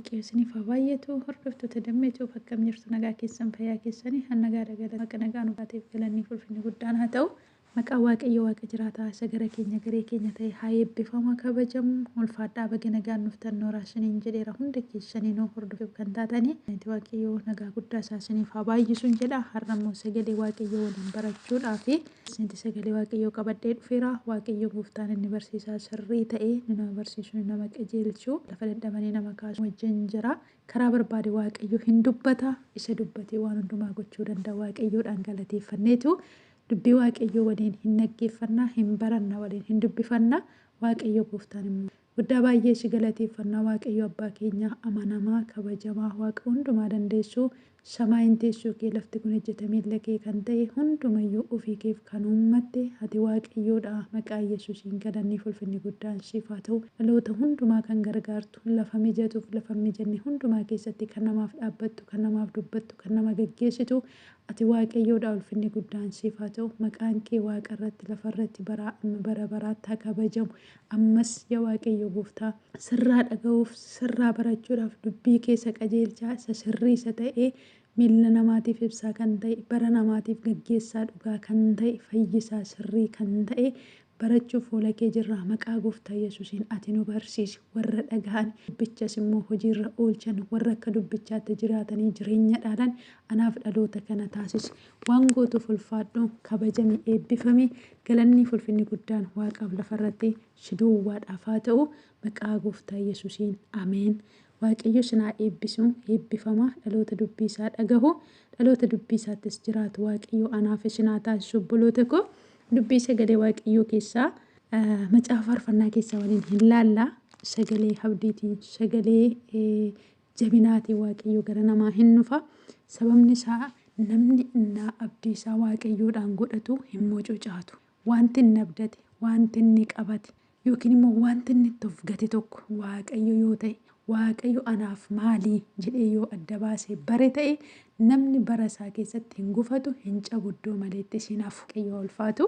Waaqayyo isiniif haa baay'atu. Hordoftoota Dammeetuuf akkam jirtu? Nagaa keessan, fayyaa keessanii? Nagaadha, galata Waaqa nagaa nu baateef galanni fi ulfinni guddaan haa ta'u. Maqaan Waaqayyo Waaqa jiraataa isa gara keenya garee keenya ta'e haa eebbifamu, haa kabajamu. Ulfaadhaa, baga nagaan dhuftan, nooraa isiniin jedheera hunda keessaniinuu hordofuuf kan taatanii. Waaqayyo nagaa guddaa isaa isiniif haa baay'isuun jedha. Har'a immoo sagalee Waaqayyoo waliin barachuudhaaf isinitti sagalee Waaqayyoo qabadhee dhufeera. Waaqayyo gooftaan inni barsiisaa sirrii ta'e, inni nama barsiisu, inni nama qajeelchu, lafa dadhabanii nama kaasu wajjin jira. Karaa barbaade Waaqayyo hin dubbata. Isa dubbatee waan hundumaa gochuu danda'a. Waaqayyoodhaan galateeffanneetu dubbii Waaqayyoo waliin hin dhaggeeffanna, hin baranna, waliin hin dubbifanna. Waaqayyo gooftaan immoo guddaa baay'ee si galateeffannaa. Waaqayyo abbaa keenya amanamaa, kabajamaa, Waaqa hundumaa dandeessu, samaayin teessoo kee, lafti kun hojjeta miilla kee kan ta'e, hundumayyuu ofii keef kan uummatte ati Waaqayyoodha. Maqaa Yesuusiin galanni fi ulfinni guddaan siif haa ta'u. Dhaloota hundumaa kan gargaartu, lafa mijatuuf lafa hin mijanne hundumaa keessatti kan namaaf dhaabbattu, kan namaaf dubbattu, kan nama gaggeessitu ati Waaqayyoodha. Ulfinni guddaan siif haa ta'u. Maqaan kee waaqa irratti, lafa irratti, baraa amma bara baraatti haa kabajamu. Ammas yaa Waaqayyo gooftaa, sirraa dhaga'uuf, sirraa barachuudhaaf, dubbii keessa qajeelchaa isa sirrii isa ta'e, miilla namaatiif ibsaa kan ta'e, bara namaatiif gaggeessaa dhugaa kan ta'e, fayyisaa sirrii kan ta'e barachuuf fuula kee jirra. Maqaa gooftaa Yesuusiin ati nu barsiisi. Warra dhaga'an, dubbichas immoo hojiirra oolchan, warra akka dubbichaatti jiraatanii jireenya dhaalan anaaf dhaloota kana taasisi. Waan gootuuf ulfaadhu, kabajami, eebbifami. Galanni fi ulfinni guddaan waaqaaf lafarratti si duwwaadhaaf haa ta'u. Maqaa gooftaa Yesuusiin, ameen. Waaqayyo isin haa eebbisu. Eebbifama. Dhaloota dubbii isaa dhagahu, dhaloota dubbii isaattis jiraatu Waaqayyo anaaf isin haa taasisu. Obboloota koo, dubbii sagalee Waaqayyoo keessaa, macaafa faarfannaa keessaa waliin hin laalla. Sagalee abdiitiin, sagalee jabinaatiin Waaqayyo gara namaa hin dhufa. Sababni isaa namni innaa abdii isaa Waaqayyoodhaan godhatu hin mucucaatu. Wanti inni abdate, wanti inni qabate, yookiin immoo wanti inni itti of gate tokko Waaqayyo yoo ta'e, Waaqayyo anaaf maalii jedhee yoo adda baasee bare ta'e, namni bara isaa keessatti hin gufatu, hin cabu, iddoo maleettis hin hafu. Waaqayyo ulfaatu.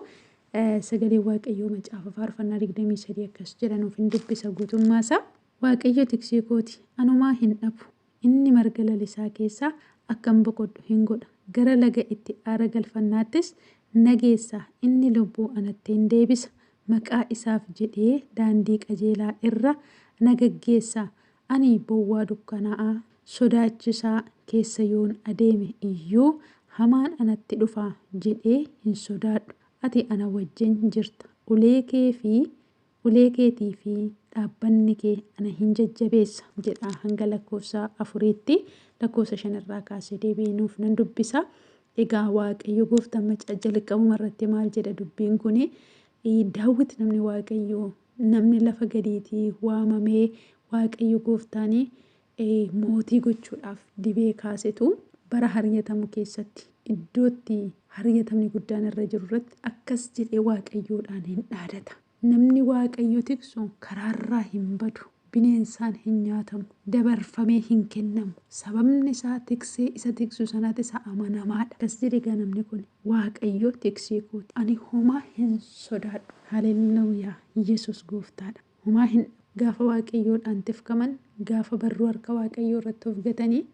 Sagaleen Waaqayyoo macaafa faarfannaa 23 akkas jedha, nuuf hin dubbisa guutummaa isaa. Waaqayyo tiksee kooti, anumaa hin dhabu. Inni marga lalisaa keessa akkan boqodhu hin godha. Gara laga itti aara galfannaattis na geessa. Inni lubbuu anatti hin deebisa. Maqaa isaaf jedhee daandii qajeelaa irra na gaggeessa. Ani bowwaa dukkanaa'aa sodaachisaa keessa yoon adeeme iyyuu, hamaan anatti dhufa jedhee hin sodaadhu. Ati ana wajjin jirta. Ulee kee fi ulee keetii fi dhaabbanni kee ana hin jajjabeessa jedha hanga lakkoofsa 4tti. Lakkoofsa 5 irraa kaasee deebi'ee nuuf nan dubbisa. Egaa Waaqayyo gooftaan macaa jalqabuma irratti maal jedha dubbiin kuni? Daawit namni Waaqayyo, namni lafa gadiitii waamamee Waaqayyo gooftaanii mootii gochuudhaaf dibee kaasetu, bara haryatamu keessatti, iddootti haryatamni guddaan irra jiru irratti akkas jedhee Waaqayyoodhaan hin dhaadata. Namni Waaqayyo tiksu karaarraa hin badu, bineensaan hin nyaatamu, dabarfamee hin kennamu. Sababni isaa tiksee isa tiksu sanatti isa amanamaadha. Akkas jedhe egaa namni kun, Waaqayyo tiksee kooti, ani homaa hin sodaadhu. Haleluuyaa! Yesus gooftaadha. Homaa hin gaafa Waaqayyoodhaan tifkaman, gaafa barruu harka Waaqayyoo irratti of gatanii,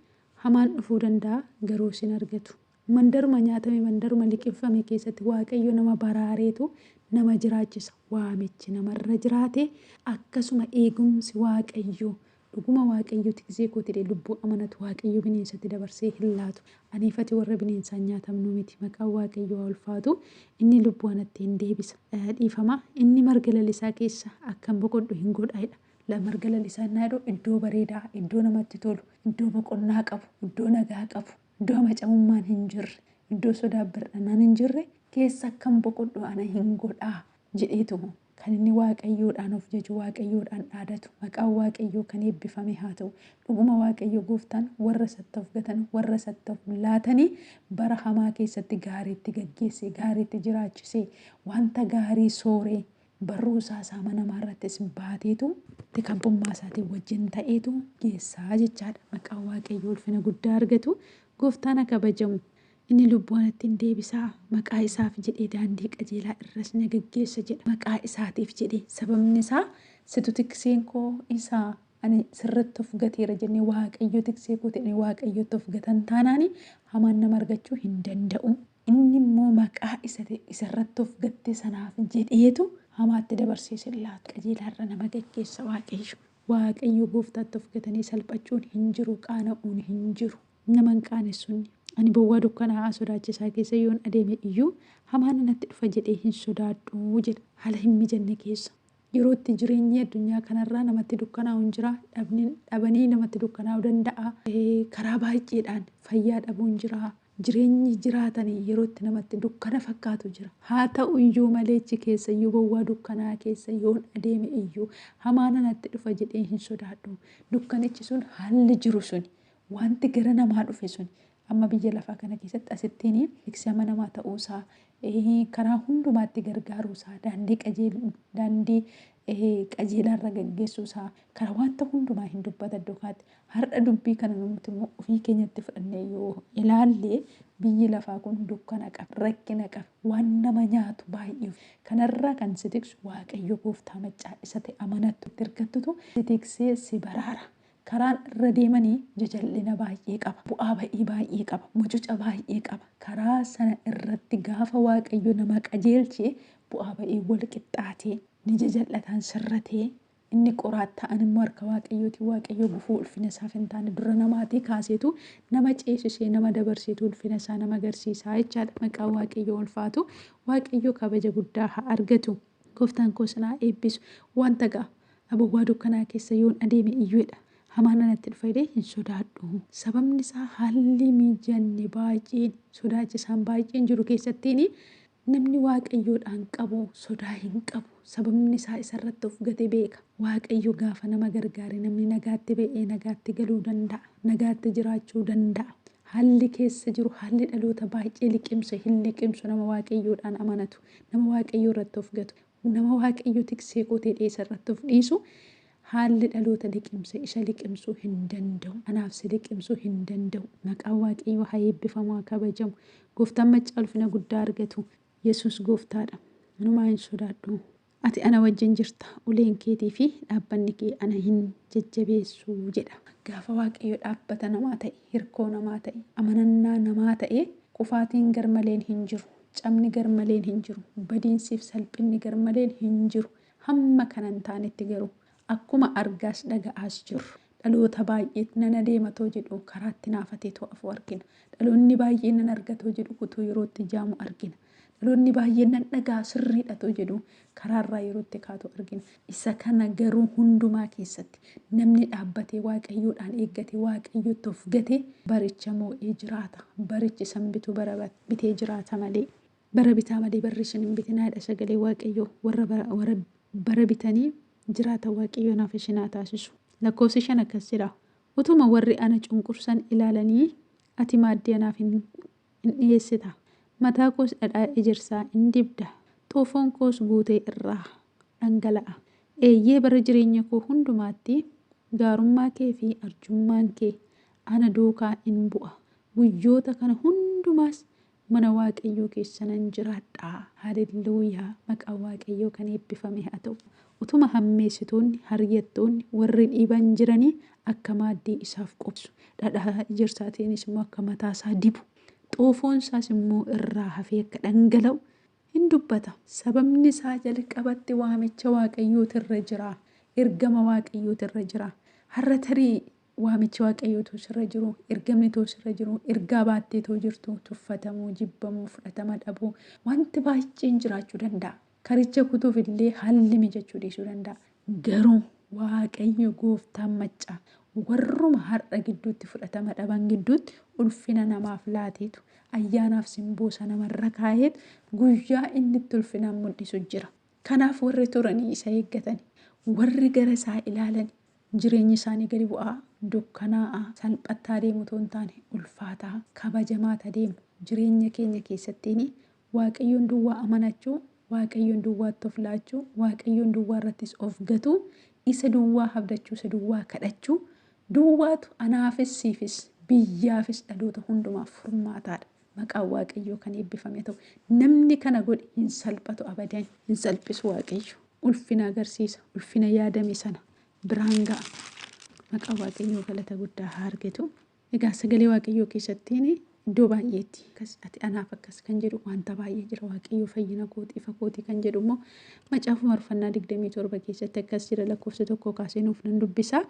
hamaan dhufuu danda'a, garuu isin argatu. Mandaruma nyaatame, mandaruma liqimfame keessatti Waaqayyo nama baraareetu nama jiraachisa. Waamichi namarra jiraate, akkasuma eegumsi Waaqayyoo, dhuguma Waaqayyo tiksee kooti jedhee lubbuu amanatu Waaqayyo bineensatti dabarsee hin laatu. Aniifati warra bineensaan nyaatamnu miti. Maqaan Waaqayyoo haa ulfaatu. Inni lubbuu anatti hin deebisa. Dhiifama. Inni marga lalisaa keessa akkan boqodhu hin godha jedha. Marga lalisaa innaa jedhu iddoo bareedaa, iddoo namatti tolu, iddoo boqonnaa qabu, iddoo nagaa qabu, iddoo hamacamummaan hin jirre, iddoo sodaa bir'annaan hin jirre keessa akkan boqodhu ana hin godhaa jedheetu kan inni Waaqayyoodhaan of jaju, Waaqayyoodhaan dhaadatu. Maqaan Waaqayyoo kan eebbifame haa ta'u. Dhuguma Waaqayyo gooftaan warra isatti of gatan, warra isatti of laatanii, bara hamaa keessatti gaariitti gaggeesse, gaariitti jiraachisee, wanta gaarii sooree, barruu isaa isaa manamaa irrattis baateetu, tikabbummaa isaatiin wajjin ta'eetu geessaa jechaadha. Maqaan Waaqayyoo ulfina guddaa argatu. Gooftaan haa kabajamu. Inni lubbuu anatti hin deebisaa, maqaa isaaf jedhee daandii qajeelaa irras na gaggeessa jedha. Maqaa isaatiif jedhee, sababni isaa situ tikseen koo isa Ani sirratti of gateera jennee Waaqayyo tiksee koo ta'e Waaqayyotti of gatan taanaani hamaan nama argachuu hin danda'u. Inni immoo maqaa isa isarratti of gatte sanaaf jedheetu hamaatti dabarsee sin laatu. Qajeelaarra nama gaggeessa Waaqayyo. Waaqayyo gooftaatti of gatanii salphachuun hin jiru, qaana'uun hin jiru. Nama hin qaanessunni. Ani bowwaa dukkanaa'aa sodaachisaa keessa yoon adeeme iyyuu hamaan anatti dhufa jedhee hin sodaadhu jedha. Haala hin mijanne keessa. Yeroo itti jireenyi addunyaa kanarraa namatti dukkanaa'u hin jira. Dhabanii namatti dukkanaa'uu danda'a. Karaa baay'eedhaan fayyaa dhabuun jira. Jireenyi jiraatanii yeroo itti namatti dukkana fakkaatu jira. Haa ta'u iyyuu malee achi keessa iyyuu bowwaa dukkanaa keessa yoon adeeme iyyuu hamaan anatti dhufa jedhee hin sodaadhu. Dukkanichi sun haalli jiru suni wanti gara namaa dhufe sun amma biyya lafaa kana keessatti asittiin tiksee amanamaa ta'uusaa karaa hundumaatti gargaaruusaa daandii qajeelaarra gaggeessuusaa karaa wanta hundumaa hin dubbata iddoo kanatti. Har'a dubbii kana nuti immoo ofii keenyatti fudhannee yoo ilaalle biyyi lafaa kun dukkana qaba, rakkina qaba, waan nama nyaatu baay'ee. Kanarraa kan si tiksu Waaqayyo gooftaa maccaa isa ta'e amanattu itti hirkattutu si tiksee si baraara. Karaan irra deemanii jajal'ina baay'ee qaba. Bu'aa ba'ii baay'ee qaba. Mucuca baay'ee qaba. Karaa sana irratti gaafa Waaqayyo nama qajeelche bu'aa ba'ii wal qixxaatee ni jajal'ataan sirratee inni qoraat ta'an immoo harka Waaqayyooti. Waaqayyo gufuu ulfina isaaf hin taane dura namaatii kaaseetu nama ceesisee nama dabarseetu ulfina isaa nama agarsiisaa jechaadha. Maqaan Waaqayyoo ulfaatu. Waaqayyo kabaja guddaa haa argatu. Gooftaan koo sinaa eebbisu. Wanta ga'a. Bowwaa dukkanaa keessa yoon adeeme iyyuudha. Hamaan anatti dhufa jedhee hin sodaadhu. Sababni isaa haalli mijanne baay'een sodaachisaan baay'een jiru keessattiin namni Waaqayyoodhaan qabu sodaa hin qabu. Sababni isaa isarratti of gate beeka. Waaqayyo gaafa nama gargaare namni nagaatti ba'ee nagaatti galuu danda'a. Nagaatti jiraachuu danda'a. Haalli keessa jiru haalli dhaloota baay'ee liqimse hin liqimsu nama Waaqayyoodhaan amanatu. Nama Waaqayyoo irratti of gatu. Nama Waaqayyo tiksee koo ta'e isa irratti of dhiisu haalli dhaloota liqimse isa liqimsuu hin danda'u. Anaaf si liqimsuu hin danda'u. Maqaan Waaqayyoo haa eebbifamu haa kabajamu. Gooftaan maccaa ulfina guddaa argatu. Yesuus gooftaadha. Anumaa hin sodaadhu. Ati ana wajjin jirta. Uleen keetii fi dhaabbanni kee ana hin jajjabeessu jedha. Gaafa Waaqayyo dhaabbata namaa ta'e, hirkoo namaa ta'e, amanannaa namaa ta'e kufaatiin garmaleen hin jiru. Cabni garmaleen hin jiru. Badiinsiif salphinni garmaleen hin jiru. Hamma kana hin taanetti garuu akkuma argaas dhaga'aas jirru. Dhaloota baay'eet nan adeematoo jedhu karaatti naafateetoo afuu argina. Dhaloonni baay'een nan argatoo jedhu kutuu yerootti jaamu argina. Dhaloonni baay'een nan dhagaa sirriidhatoo jedhu karaarraa yerootti kaatu argina. Isa kana garuu hundumaa keessatti namni dhaabbatee Waaqayyoodhaan eeggate Waaqayyotti of gate baricha moo'ee jiraata. Barichi san bitu bara bitee jiraata malee. Bara bitaa malee barri isin hin bitinaa jedha sagalee Waaqayyoo. Warra bara bitanii jiraata Waaqayyo naaf isin haa taasisu. Lakkoofsi 5 akkas jedha. Utuma warri ana cunqursan ilaalanii ati maaddii anaaf hin dhiyeessita. Mataa koos dhadhaa ejersaa in dibda. Xoofoon koos guutee irraa dhangala'a. Eeyyee bara jireenya koo hundumaatti gaarummaa kee fi arjummaan kee ana duukaa in bu'a. Guyyoota kana hundumaas mana Waaqayyoo keessa nan jiraadha. Haalelluuyaa! Maqaan Waaqayyoo kan eebbifame haa ta'u. Utuma hammeessitoonni, haryattoonni, warri dhiiban jiranii akka maaddii isaaf qopheessu. Dhadhaa ejersaatiinis immoo akka mataa isaa dibu. Xoofoon isaas immoo irraa hafee akka dhangala'u hin dubbata. Sababni isaa jalqabatti waamicha Waaqayyootu irra jira. Ergama Waaqayyootu irra jira. Har'a tarii waamichi Waaqayyoo too sirra jiru, ergamni too sirra jiru, ergaa baattee too jirtu, tuffatamuu, jibbamuu, fudhatama dhabuu, wanti baay'een jiraachuu danda'a. Karicha kutuuf illee haalli mijachuu dhiisuu danda'a. Garuu Waaqayyo gooftaan maccaa warruma har'a gidduutti fudhatama dhaban gidduutti ulfina namaaf laateetu ayyaanaaf simboo isa namarra kaa'eet guyyaa inni itti ulfinaan mul'isu jira. Kanaaf warri turanii isa eeggatani, warri gara isaa ilaalani, jireenyi isaanii gadi bu'aa, dukkanaa'aa, salphattaa deemu otoo hin taane ulfaataa, kabajamaa ta deemu. Jireenya keenya keessattiin Waaqayyoon duwwaa amanachuu, Waaqayyoon duwwaatti of laachuu, Waaqayyoon duwwaa irrattis of gatuu, isa duwwaa abdachuu, isa duwwaa kadhachuu duwwaatu anaafis siifis biyyaafis dhaloota hundumaaf furmaataadha. Maqaan Waaqayyoo kan eebbifame ta'u. Namni kana godhe hin salphatu abadan. Hin salphisu Waaqayyo. Ulfina agarsiisa. Ulfina yaadame sana biraan ga'a. Maqaan Waaqayyoo galata guddaa haa argatu. Egaa sagalee Waaqayyoo keessattiin iddoo baay'eetti akkas ati anaaf akkas kan jedhu wanta baay'ee jira. Waaqayyo fayyina kooti, ifa kooti kan jedhu immoo Macaafa Faarfannaa 27 keessatti akkas jira, lakkoofsa 1 kaasee nuuf nan dubbisa.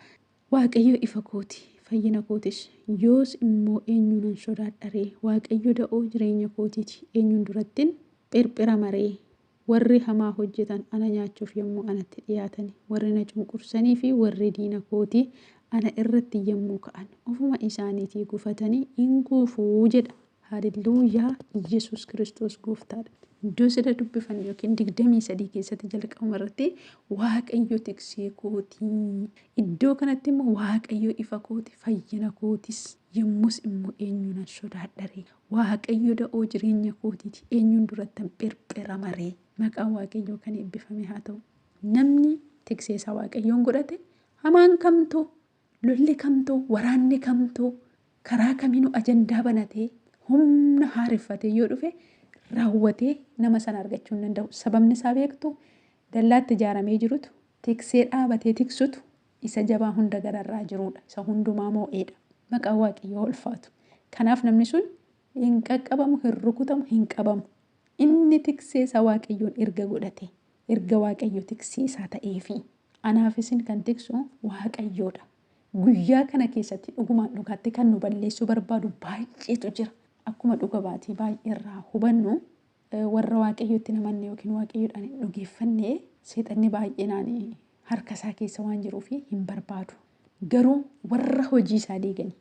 Waaqayyo ifa kooti, fayyina kootis, yoos immoo eenyuunan sodaadha ree? Waaqayyo da'oo jireenya kootiiti, eenyuun durattin phirphirama ree? Warri hamaa hojjetan ana nyaachuuf yommuu anatti dhi'aatani, warri na cunqursanii fi warri diina kootii ana irratti yommuu ka'an, ofuma isaaniitii gufatanii in kufu jedha. Haalelluuyaa! Yesus Kiristoos gooftaadha. Iddoo sila dubbifanne yookiin 23 keessatti jalqabuma irratti Waaqayyo tiksee kootii. Iddoo kanatti immoo Waaqayyo ifa kooti, fayyina kootis. Yommus immoo eenyuunan sodaadha ree? Waaqayyo da'oo jireenya kootiiti, eenyuun durattan phirphirama ree? Maqaan Waaqayyoo kan eebbifame haa ta'u. Namni tiksee isaa Waaqayyoon godhate hamaan kamtuu, lolli kamtuu, waraanni kamtuu, karaa kamiinuu ajandaa banatee humna haareffatee yoo dhufe raawwatee nama sana argachuu hin danda'u. Sababni isaa beektu, dallaatti ijaaramee jirutu, tiksee dhaabatee tiksutu isa jabaa hunda gararraa jiruudha. Isa hundumaa moo'eedha. Maqaan Waaqayyoo ulfaatu. Kanaaf namni sun hin qaqqabamu, hin rukutamu, hin qabamu. Inni tiksee isaa Waaqayyoon erga godhate, erga Waaqayyo tiksee isaa ta'eefi. Anaaf isin kan tiksu Waaqayyoodha. Guyyaa kana keessatti dhugumaan dhugaatti kan nu balleessuu barbaadu baay'eetu jira. Akkuma dhuga baatii baay'eerraa hubannu, warra Waaqayyotti hin amanne yookiin Waaqayyoodhaan hin dhugeeffanne seexanni baay'inaan harka isaa keessa waan jiruuf hin barbaadu. Garuu warra hojii isaa diigani,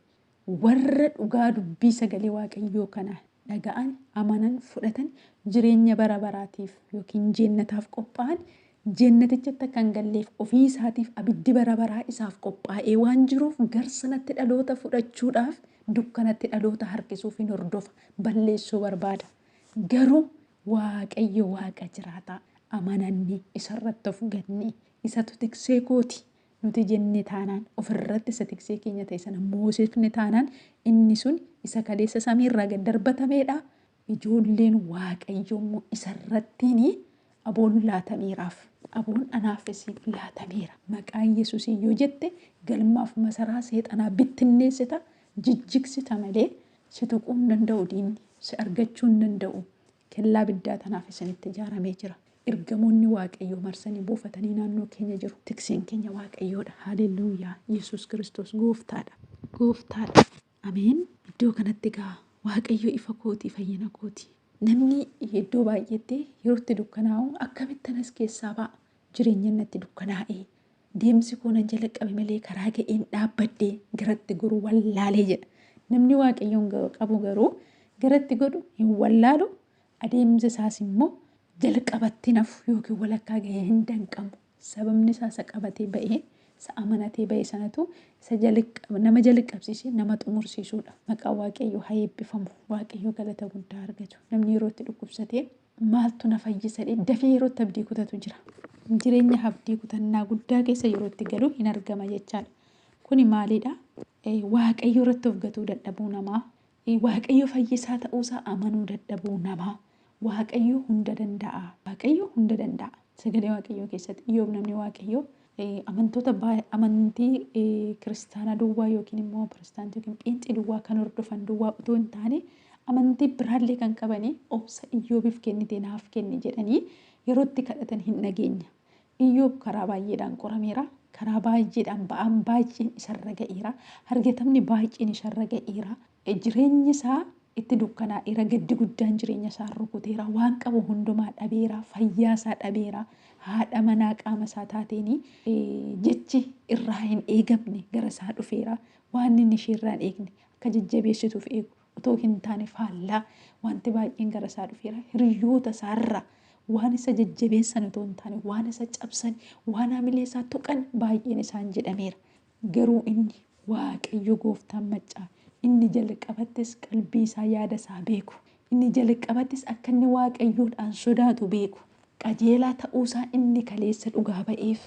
warra dhugaa dubbii sagalee Waaqayyoo kana dhaga'an, amanan, fudhatan, jireenya bara baraatiif yookiin jeennataaf qophaa'an, jeennatichatti akka hin galleef ofii isaatiif abiddi bara baraa isaaf qophaa'ee waan jiruuf garsanatti dhaloota fudhachuudhaaf dukkanatti dhaloota harkisuuf hin hordofa, balleessuu barbaada. Garuu Waaqayyo Waaqa jiraataa amananne, isarratti of ganne, isatu tiksee kooti nuti jenne taanaan, ofirratti isa tiksee keenya ta'e sana moosifne taanaan, inni sun isa kaleessa samiirraa gad darbatameedha. Ijoolleen Waaqayyo immoo isarrattiin aboon laatameeraaf. Aboon anaaf isiif laatameera. Maqaan Yesuusiin yoo jette galmaaf masaraa seexanaa bittinneessita, jijjigsita malee si tuquu hin danda'u diinni, si argachuu hin danda'u. Kellaa ibiddaa tanaaf isinitti ijaaramee jira. Ergamoonni Waaqayyoo marsanii buufatanii naannoo keenya jiru. Tikseen keenya Waaqayyoodha. Haalelluuyaa! Yesuus Kiristoos gooftaadha. Gooftaadha. Ameen. Iddoo kanatti egaa Waaqayyo ifa kooti, fayyina kooti. Namni iddoo baay'eetti yeroo itti dukkanaa'u akkamittan as keessaa ba'a? Jireenya natti dukkanaa'e. Deemsi koo nan jalqabe malee karaa ga'een dhaabbadhe, garatti goru wallaalee jedha. Namni Waaqayyoon qabu garuu garatti godhu hin wallaalu, adeemsa isaas immoo jalqabatti nafu yookiin walakkaa ga'ee hin danqamu. Sababni isaa isa qabatee ba'ee, isa amanatee ba'e sanatu isa nama jalqabsiisee nama xumursiisuudha. Maqaan Waaqayyoo haa eebbifamu. Waaqayyoo galata guddaa argatu. Namni yeroo itti dhukkubsatee maaltu na fayyisa jedhee dafee yeroo itti abdii kutatu jira. Jireenya abdii kutannaa guddaa keessa yeroo itti galu hin argama jechaadha. Kuni maalidha? Waaqayyo irratti of gatuu dadhabuu namaa, Waaqayyo fayyisaa ta'uusaa amanuu dadhabuu namaa. Waaqayyo hunda danda'a. Waaqayyo hunda danda'a. Sagalee Waaqayyoo keessatti Iyyoob namni Waaqayyoo amantoota amantii kiristaanaa duwwaa yookiin immoo pirotestaantii yookiin pheenxee duwwaa kan hordofan duwwaa utuu hin taane amantii biraallee kan qabanii obsa Iyyoobiif kennite naaf kenni jedhanii yeroo itti kadhatan hin dhageenya. Iyyoob karaa baay'eedhaan qorameera. Karaa baay'eedhaan ba'aan baay'een isarra ga'eera. Argatamni baay'een isarra ga'eera. Jireenyi isaa itti dukkanaa'eera. Gaddi guddaan jireenya isaa rukuteera. Waan qabu hundumaa dhabeera. Fayyaa isaa dhabeera. Haadha manaa qaama isaa taateen jechi irraa hin eegamne gara isaa dhufeera. Waan inni ishee irraa hin eegne akka jajjabeessituuf eegu otoo hin taane faallaa wanti baay'een gara isaa dhufeera. Hiriyoota isaarraa waan isa jajjabeessan otoo hin taane waan isa cabsan, waan hamilee isaa tuqan baay'een isaan jedhameera. Garuu inni Waaqayyo gooftaan maccaa, inni jalqabattis qalbii isaa, yaada isaa beeku, inni jalqabattis akka inni Waaqayyoodhaan sodaatu beeku, qajeelaa ta'uusaa inni kaleessa dhugaa ba'eef,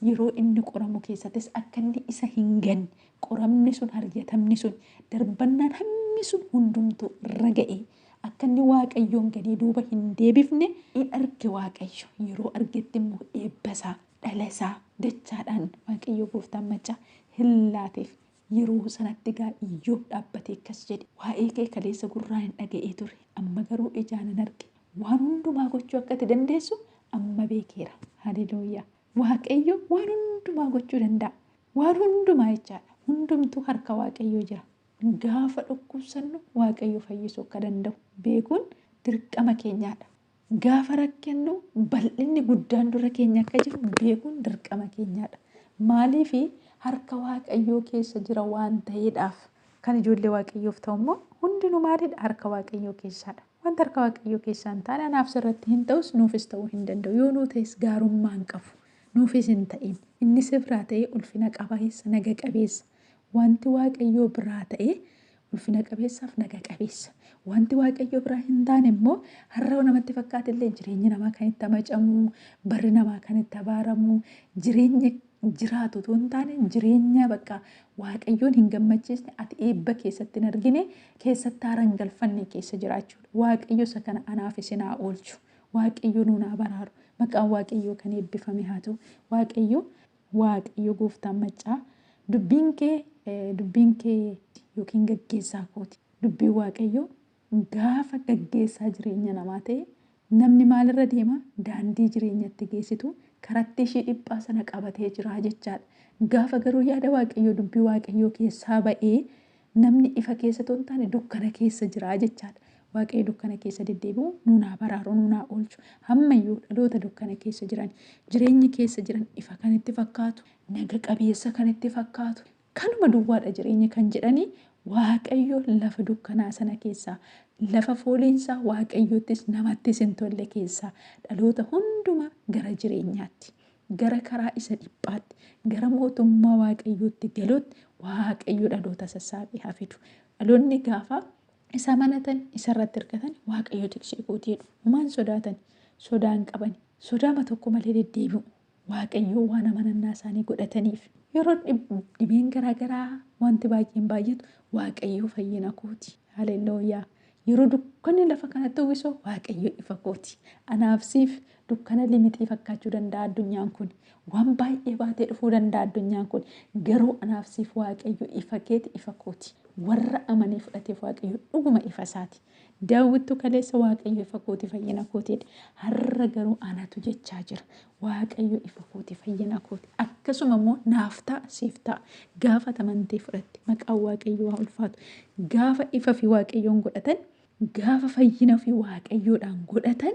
yeroo inni qoramu keessattis akka inni isa hin ganne, qoramni sun, haryatamni sun, darbannaan hammi sun hundumtuu irra ga'ee akka inni Waaqayyoon ganee duuba hin deebifne in arge Waaqayyo. Yeroo argetti immoo eebba isaa, dhala isaa dachaadhaan Waaqayyo gooftaan maccaa Hin laateef. Yeroo sanatti egaa Iyyoob dhaabbatee akkas jedhe, Waa'ee kee kaleessa gurraan hin dhaga'ee ture, amma garuu ijaanan arge. Waan hundumaa gochuu akka ati dandeessu amma beekeera. Haleluuyaa! Waaqayyo waan hundumaa gochuu danda'a. Waan hundumaa jechaadha. Hundumtuu harka Waaqayyoo jira. Gaafa dhukkubsannu Waaqayyo fayyisuu akka danda'u beekuun dirqama keenyaadha. Gaafa rakkannu bal'inni guddaan dura keenya akka jiru beekuun dirqama keenyaadha. Maaliif harka Waaqayyoo keessa jira waan ta'eedhaaf. Kan ijoollee Waaqayyoof ta'u immoo hundinuu maalidha? Harka Waaqayyoo keessaadha. Wanta harka Waaqayyoo keessaa hin taane anaaf sirratti hin ta'us nuufis ta'uu hin danda'u. Yoo nuu ta'es gaarummaa hin qabu. Nuufis hin ta'in. Inni si biraa ta'ee ulfina qabeessa, naga qabeessa. Wanti Waaqayyoo biraa ta'e ulfina qabeessaaf naga qabeessa. Wanti Waaqayyoo biraa hin taane immoo har'a namatti fakkaate illee jireenyi namaa kan itti amacamu, barri namaa kan itti abaaramu, jireenya jiraatu otoo hin taane jireenya bakka Waaqayyoon hin gammachiisne ati eebba keessatti hin argine keessatti haara hin galfanne keessa jiraachuudha. Waaqayyo isa kana anaaf isin haa oolchu. Waaqayyo nuun haa baraaru. Maqaan Waaqayyoo kan eebbifame haa ta'u. Waaqayyo Waaqayyo gooftaan maccaa dubbiin kee dubbiin kee yookiin gaggeessaa kooti. Dubbiin Waaqayyoo gaafa gaggeessaa jireenya namaa ta'e namni maalirra deema? Daandii jireenyatti geessitu karatti ishii dhiphaa sana qabatee jira jechaadha. Gaafa garuu yaada Waaqayyoo dubbii Waaqayyoo keessaa ba'ee namni ifa keessa otoo hin taane dukkana keessa jira jechaadha. Waaqayyo dukkana keessa deddeebi'u nuun haa baraaru, nuun haa oolchu. Hammayyuu dhaloota dukkana keessa jiran, jireenyi keessa jiran ifa kan itti fakkaatu, naga qabeessa kan itti fakkaatu, kanuma duwwaadha jireenyi kan jedhanii Waaqayyo lafa dukkanaa sana keessaa, lafa fooliinsaa Waaqayyottis namattis hin tolle keessaa dhaloota hundumaa gara jireenyaatti, gara karaa isa dhiphaatti, gara mootummaa Waaqayyootti galuutti Waaqayyo dhaloota sassaabee haa fidu. Dhaloonni gaafa isa amanatan, isa irratti hirkatan Waaqayyo tiksee kooti jedhu. Homaa hin sodaatan, sodaa hin qaban. Sodaama tokko malee deddeebi'u. Waaqayyoo waan amanannaa isaanii godhataniif. Yeroo dhibeen garaa garaa wanti baay'een baay'atu Waaqayyo fayyina kooti. Haleluuyaa. Yeroo dukkanni lafa kanatti uwwisu Waaqayyo ifa kooti. Anaaf siif dukkana limixii fakkaachuu danda'a addunyaan kun. Waan baay'ee baatee dhufuu danda'a addunyaan kun. Garuu anaaf siif Waaqayyo ifa keeti ifa kooti. Warra amanee fudhateef Waaqayyo dhuguma ifa isaati. Daawwittu kaleessa Waaqayyo ifa kooti fayyina kooti jedhe. Har'a garuu anatu jechaa jira. Waaqayyo ifa kooti fayyina kooti. Akkasuma immoo naaf ta'a siif ta'a. Gaafa amantee fudhatte maqaan Waaqayyoo haa ulfaatu. Gaafa ifa fi Waaqayyoon godhatan gaafa fayyina fi Waaqayyoodhaan godhatan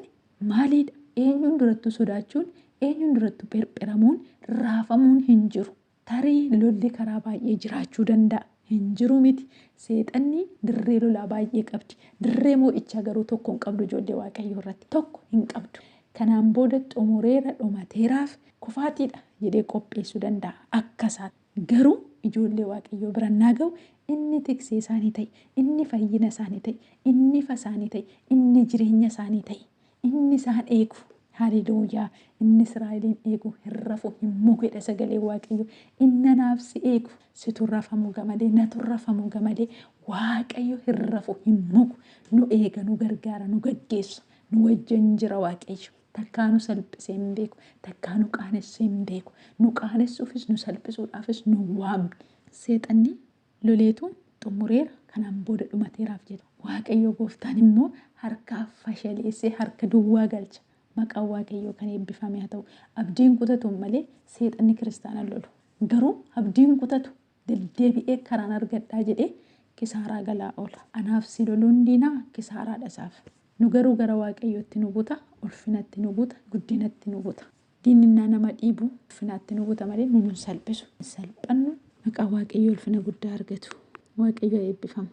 maaliidha? Eenyuun durattuu sodaachuun, eenyuun durattuu pherpheramuun, raafamuun hin jiru. Tarii lolli karaa baay'ee jiraachuu danda'a. Hin jiru miti. Seexanni dirree lolaa baay'ee qabdi. Dirree moo'ichaa garuu tokko hin qabdu ijoollee Waaqayyoo irratti. Tokko hin qabdu. Kanaan booda xumureera dhumateeraaf kufaatiidha jedhee qopheessuu danda'a. Akka isaa. Garuu ijoollee Waaqayyoo bira innaa ga'u inni tiksee isaanii ta'e, inni fayyina isaanii ta'e, inni ifa isaanii ta'e, inni jireenya isaanii ta'e. Inni isaan eegu. Haleluuyaa. Inni Israa'eliin eegu hin rafu hin mugu jedha sagaleen Waaqayyo. Inni anaaf si eegu situ rafa muga malee natu rafa muga malee Waaqayyo hin rafu hin mugu. Nu eega nu gargaara nu gaggeessa nu wajjin jira Waaqayyo. Takkaa nu salphisee hin beeku. Takkaa nu qaanessee hin beeku. Nu qaanessuufis nu salphisuudhaafis nu waamne. Seexanni loleetu xumureera, kanaan booda dhumateeraaf jedha. Waaqayyo gooftaan immoo harkaa fashaleessee harka duwwaa galcha. Maqaan Waaqayyoo kan eebbifame haa ta'u. Abdiin kutatuun malee seexanni kiristaana lolu. Garuu abdiin kutatu deddeebi'ee karaan argadhaa jedhee kisaaraa galaa oola. Anaaf si loluun diinaa kisaaraadha isaaf. Nu garuu gara Waaqayyootti nu buta, ulfinatti nu buta, guddinatti nu buta. Diinni innaa nama dhiibu ulfinaatti nu buta malee nu nun salphisu. Hin salphannu. Maqaan Waaqayyoo ulfina guddaa argatu. Waaqayyo haa eebbifamu.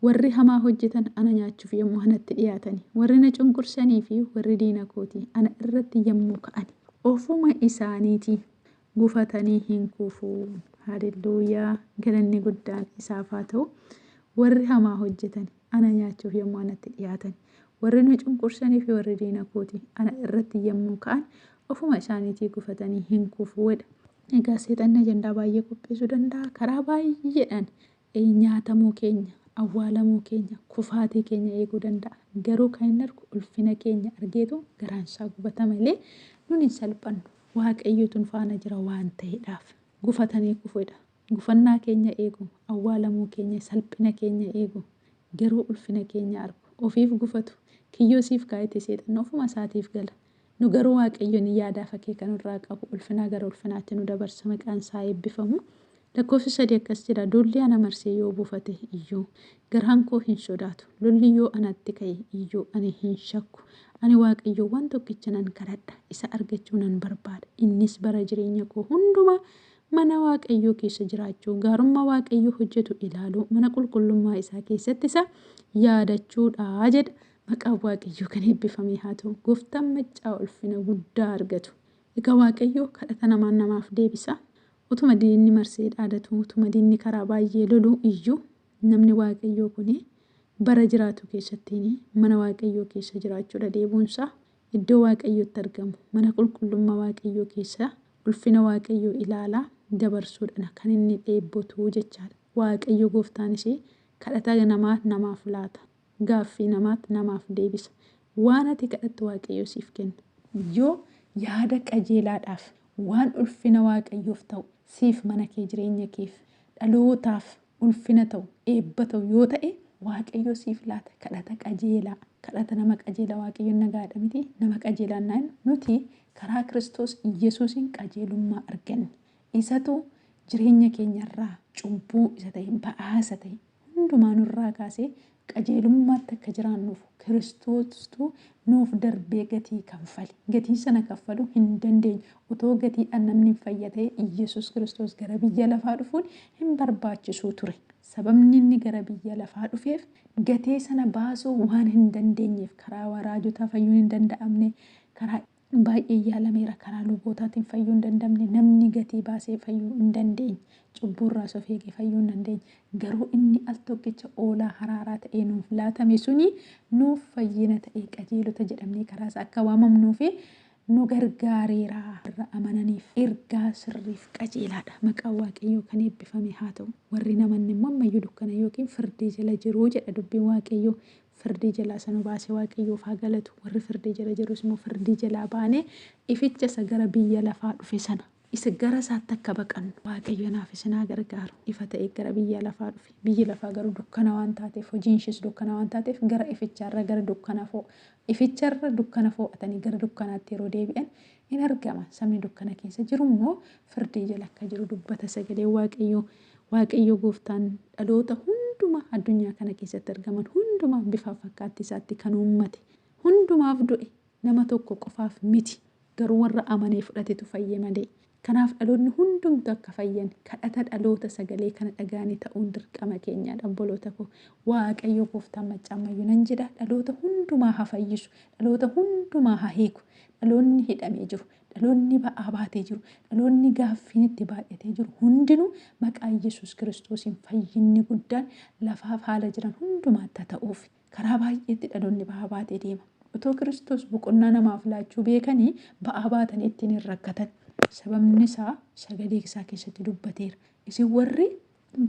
Warri hamaa hojjetan ana nyaachuuf yommuu anatti dhi'aatani, warri na cunqursanii fi warri diina kootii ana irratti yommuu ka'ani, ofuma isaaniitii gufatanii hin kufu. Haalelluuyaa! Galanni guddaan isaaf haa ta'u. Warri hamaa hojjetan ana nyaachuuf yommuu anatti dhi'aatan, warri na cunqursanii fi warri diina kootii ana irratti yommuu ka'an, ofuma isaaniitii gufatanii hin kufu jedha. Egaa seexanni ajandaa baay'ee qopheessuu danda'a. Karaa baay'eedhaan nyaatamuu keenya, awwaalamuu keenya, kufaatii keenya eeguu danda'a. Garuu kan inni argu ulfina keenya argeetu garaan isaa gubata malee nun hin salphannu. Waaqayyotu nu faana jira waan ta'eedhaaf. Gufatanii kufuudha. Gufannaa keenya eegu, awwaalamuu keenya, salphina keenya eegu, garuu ulfina keenya argu. Ofiif gufatu, kiyyoo siif kaa'ete seexanni ofuma isaatiif gala. Nu garuu Waaqayyoon yaadaaf akeeka nurraa qabu ulfinaa gara ulfinaatti nu dabarsa maqaan isaa eebbifamu. Lakkoofsi 3 akkas jedha, Duulli ana marsee yoo buufate iyyuu, garaan koo hin sodaatu, lolli yoo anatti ka'e iyyuu, ani hin shakku. Ani Waaqayyoon waan tokkicha nan kadhadha, isa argachuu nan barbaada, innis bara jireenya koo hundumaa mana Waaqayyoo keessa jiraachuu, gaarummaa Waaqayyo hojjetu ilaaluu, mana qulqullummaa isaa keessatti isa yaadachuu dha jedha. Maqaan Waaqayyoo kan eebbifame haa ta'u. Gooftaan maccaa ulfina guddaa argatu. Egaa Waaqayyo kadhata namaan namaaf deebisa. Utuma diinni marsee dhaadatu, utuma diinni karaa baay'ee lolu iyyuu namni Waaqayyoo kun bara jiraatu keessattiin mana Waaqayyoo keessa jiraachuudha deebuunsaa iddoo Waaqayyootti argamu mana qulqullummaa Waaqayyoo keessa ulfina Waaqayyoo ilaalaa dabarsuudhaan kan inni dheebotu jechaadha. Waaqayyo gooftaanis kadhata namaa namaaf laata. Gaaffii namaat namaaf deebisa. Waan ati kadhattu Waaqayyo siif kenna. Yoo yaada qajeelaadhaaf, waan ulfina Waaqayyoof ta'u, siif mana kee jireenya keef, dhalootaaf ulfina ta'u, eebba ta'u yoo ta'e Waaqayyo siif laata. Kadhata qajeelaa, kadhata nama qajeelaa Waaqayyoon nagaadha miti. Nama qajeelaan naan nuti karaa Kiristoos Yesuusiin qajeelummaa arganne. Isatu jireenya keenyarraa cubbuu isa ta'e, ba'aa isa ta'e hundumaa nurraa kaasee qajeelummaatti akka jiraannuuf Kiristoostu nuuf darbee gatii kanfale. Gatii sana kaffaluu hin dandeenyu. Otoo gatiidhaan namni hin fayya ta'e Iyyasuus Kiristoos gara biyya lafaa dhufuun hin barbaachisuu ture. Sababni inni gara biyya lafaa dhufeef gatii sana baasuu waan hin dandeenyeef karaa raajotaa fayyuun hin danda'amne, karaa baay'ee yaalameera karaa lubootaatiin fayyuu hin dandamne namni gatii baasee fayyuu hin dandeenye cubbuurraas of eegee fayyuu hin dandeenye garuu inni al tokkicha oolaa haraaraa ta'ee nuuf laatame suni nuuf fayyina ta'ee qajeelota jedhamnee karaa isaa akka waamamnuu fi nu gargaareera warra amananiif ergaa sirriif qajeelaadha maqaan Waaqayyoo kan eebbifame haa ta'u warri namanne immoo ammayyuu dukkana yookiin firdii jala jiru jedha dubbiin Waaqayyoo Firdii jalaa isa nu baase Waaqayyoof haa galatu. Warri firdii jala jirus immoo firdii jalaa baanee ificha isa gara biyya lafaa dhufe sana isa gara isaatti akka baqannu Waaqayyo naaf isin haa gargaaru. Ifa ta'ee gara biyya lafaa dhufe. Biyyi lafaa garuu dukkana waan taateef hojiin ishees dukkana waan taateef gara ifichaarra gara dukkana foo ificharra dukkana foo'atanii gara dukkanaatti yeroo deebi'an in argama. Sabni dukkana keessa jiru immoo firdii jala akka jiru dubbata sagaleen Waaqayyoo. Waaqayyo gooftaan dhaloota hundumaa addunyaa kana keessatti argaman hundumaa bifaaf fakkaattii isaatti kan uummate hundumaaf du'e nama tokko qofaaf miti garuu warra amanee fudhatetu fayye malee. Kanaaf dhaloonni hundumtu akka fayyan kadhata dhaloota sagalee kana dhaga'anii ta'uun dirqama keenyaadha obboloota koo. Waaqayyo gooftaan maccaa ammayyuu nan jedha dhaloota hundumaa haa fayyisu dhaloota hundumaa haa hiiku dhaloonni hidhamee jiru Dhaloonni ba'aa baatee jiru, dhaloonni gaaffiin itti baay'atee jiru hundinuu maqaa Yesuus Kiristoosiin fayyinni guddaan lafaaf haala jiran hundumaatti haa ta'uuf. Karaa baay'eetti dhaloonni ba'aa baatee deema. Otoo Kiristoos boqonnaa namaaf laachuu beekanii ba'aa baatanii ittiin hin rakkatan. Sababni isaa sagalee isaa keessatti dubbateera. Isin warri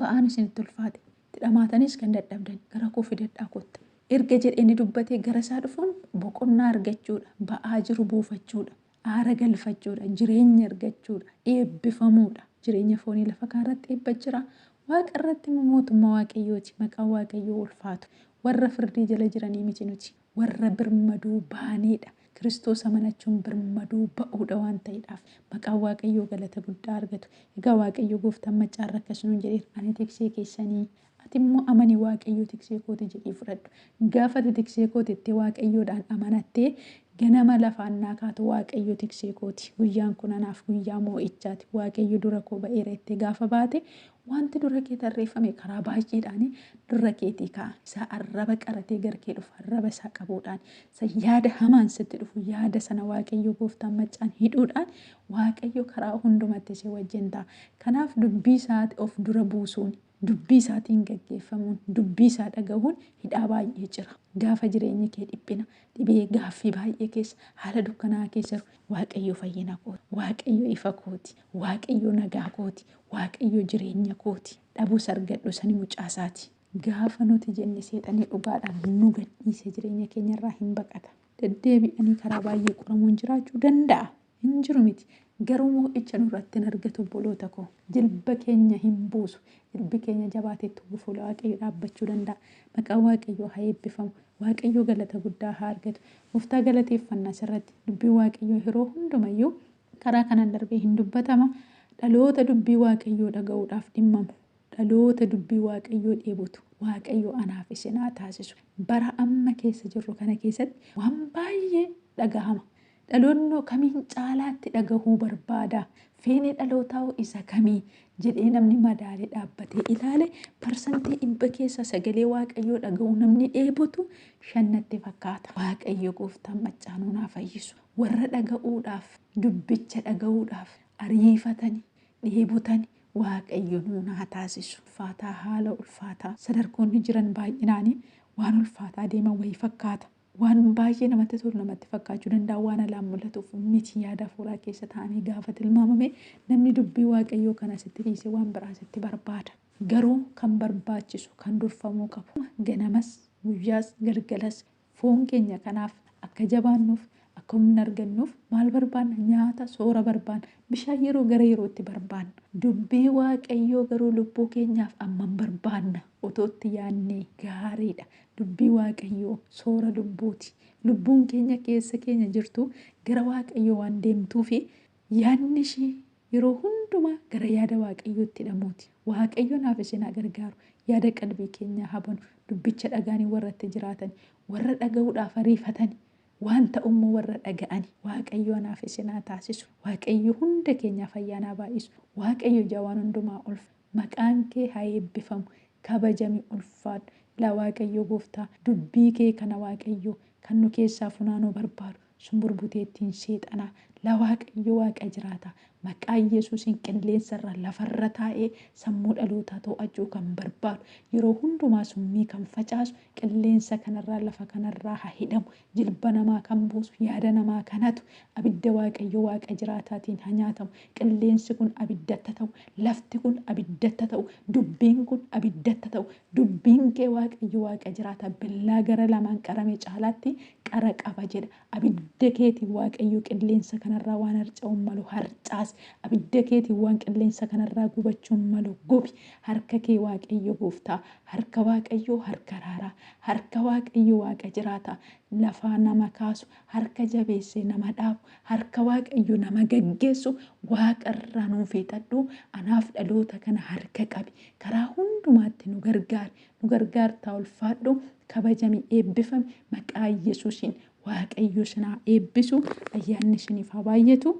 ba'aan isinitti ulfaate, itti dhamaatanis kan dadhabdan gara koo fidadhaa kotta. Erga jedhee inni dubbatee gara isaa dhufuun boqonnaa argachuudha, ba'aa jiru buufachuudha, aara galfachuudha, jireenya argachuudha, eebbifamuudha. Jireenya foonii lafa kanarratti eebba jira. Waaqa irratti immoo mootummaa Waaqayyooti. Maqaan Waaqayyoo ulfaatu. Warra firdii jala jiranii miti nuti. Warra birmaduu baaneedha. Kiristoos amanachuun birmaduu ba'uudha waan ta'eedhaaf. Maqaan Waaqayyoo galata guddaa argatu. Egaa Waaqayyo gooftaan maccaarra akkas nuun jedheera. Ani tiksee keessanii. Ati immoo amani Waaqayyo tiksee kooti jedhii fudhadhu. Gaafa ati tiksee kooti jettee Waaqayyoodhaan amanattee ganama lafaan naa kaatu Waaqayyo tiksee kooti. Guyyaan kun anaaf guyyaa moo'ichaati. Waaqayyo dura koo ba'eera jettee gaafa baate wanti dura kee tarreeffame karaa baay'eedhaan dura keetii ka'a. Isa arraba qaratee gara kee dhufu arraba isaa qabuudhaan isa yaada hamaan sitti dhufu yaada sana Waaqayyo gooftaan maccaan hidhuudhaan Waaqayyo karaa hundumatti si wajjin ta'a. Kanaaf dubbii isaati of dura buusuun Dubbii isaatiin gaggeeffamuun, dubbii isaa dhagahuun hidhaa baay'ee cira. Gaafa jireenyi kee dhiphina, dhibee, gaaffii baay'ee keessa, haala dukkanaa'aa keessa jiru, Waaqayyo fayyina kooti, Waaqayyo ifa kooti, Waaqayyo nagaa kooti, Waaqayyo jireenya kooti. Dhabus argadhus ani mucaa isaati. Gaafa nuti jenne seexanni dhugaadhaan nu gadhiise jireenya keenyarraa hin baqata. Deddeebi'anii karaa baay'ee qoramuun jiraachuu danda'a. Hin jiru miti. Garuu moo'icha nurratti hin argatu obboloota koo. Jilba keenya hin buusu. Jilbi keenya jabaatee itti fuula Waaqayyoo dhaabbachuu danda'a. Maqaan Waaqayyoo haa eebbifamu. Waaqayyoo galata guddaa haa argatu. Gooftaa galateeffanna asirratti. Dubbiin Waaqayyoo yeroo hundumayyuu karaa kanaan darbee hin dubbatama. Dhaloota dubbii Waaqayyoo dhaga'uudhaaf dhimmamu. Dhaloota dubbii Waaqayyoo dheebotu. Waaqayyo anaaf isin haa taasisu. Bara amma keessa jirru kana keessatti waan baay'ee dhagahama. Dhaloonnoo kamiin caalaatti dhagahuu barbaada? Feeni dhalootaa isa kamii? Jedhee namni madaalee dhaabbatee ilaale 100% keessa sagalee Waaqayyoo dhaga'uu namni dheebotu 5 natti fakkaata. Waaqayyo gooftaan maccaa nuun haa fayyisu. Warra dhaga'uudhaaf, dubbicha dhaga'uudhaaf ariifatani, dheebotani Waaqayyo nuun haa taasisu. Ulfaataa haala ulfaataa sadarkoonni jiran baay'inaanii waan ulfaataa deeman wayii fakkaata. Waan baay'ee namatti tolu namatti fakkaachuu danda'a, waan alaan mul'atuuf miti. Yaada hafuuraa keessa taa'amee gaafa tilmaamame namni dubbii Waaqayyoo kana sitti dhiisee waan biraa sitti barbaada. Garuu kan barbaachisu, kan durfamuu qabu, ganamas guyyaas galgalas foon keenya kanaaf akka jabaannuuf, akka humna argannuuf maal barbaanna? Nyaata, soora barbaanna. Bishaan yeroo gara yerootti barbaanna. Dubbii Waaqayyoo garuu lubbuu keenyaaf ammam barbaanna? Otoo itti yaadnee gaariidha. Dubbii Waaqayyoo soora lubbuuti. Lubbuun keenya keessa keenya jirtu gara Waaqayyoo waan deemtuufi yaadni ishii yeroo hundumaa gara yaada Waaqayyootti hidhamuuti. Waaqayyo naaf isin haa gargaaru. Yaada qalbii keenyaa haa banu. Dubbicha dhagaanii warra itti jiraatan, warra dhaga'uudhaaf ariifatani, waan ta'ummoo warra dhaga'ani. Waaqayyo anaaf isin haa taasisu. Waaqayyo hunda keenyaaf ayyaana haa baay'isu. Waaqayyo ija waan hundumaa olfa. Maqaan kee haa eebbifamu. Kabajami, ulfaadhu. Ilaa Waaqayyo gooftaa, dubbii kee kana Waaqayyo kan nu keessaa funaanuu barbaadu sumburbuteettiin seexanaa. Laa Waaqayyo Waaqa jiraata. Maqaa Yesuusiin qilleensarra lafarra taa'ee sammuu dhalootaa to'achuu kan barbaadu, yeroo hundumaa summii kan facaasu qilleensa kanarraa lafa kanarraa haa hidhamu. Jilba namaa kan buusu, yaada namaa kan hatu abidda Waaqayyo Waaqa jiraataatiin haa nyaatamu. Qilleensi kun abiddatta ta'u, lafti kun abiddatta ta'u, dubbiin kun abiddatta ta'u. Dubbiin kee Waaqayyo Waaqa jiraata billaa gara lamaan qarame caalaatti qara qaba jedha. Abidda keetiin Waaqayyo qilleensa kanarraa waan harca'uun malu harcaas. Abidda keetiin waan qilleensa kanarraa gubachuun malu gubi. Harka kee Waaqayyo gooftaa, harka Waaqayyoo harka raaraa, harka Waaqayyo Waaqa jiraata lafaa nama kaasu, harka jabeessee nama dhaabu, harka Waaqayyo nama gaggeessu waaqarraa nuu fiixadhu. Anaaf dhaloota kana harka qabi. Karaa hundumaatti nu gargaari. Nu gargaartaa, ulfaadhu, kabajami, eebbifami. Maqaa Yesuusiin Waaqayyo isin haa eebbisu. Ayyaanni isiniif haa baay'atu.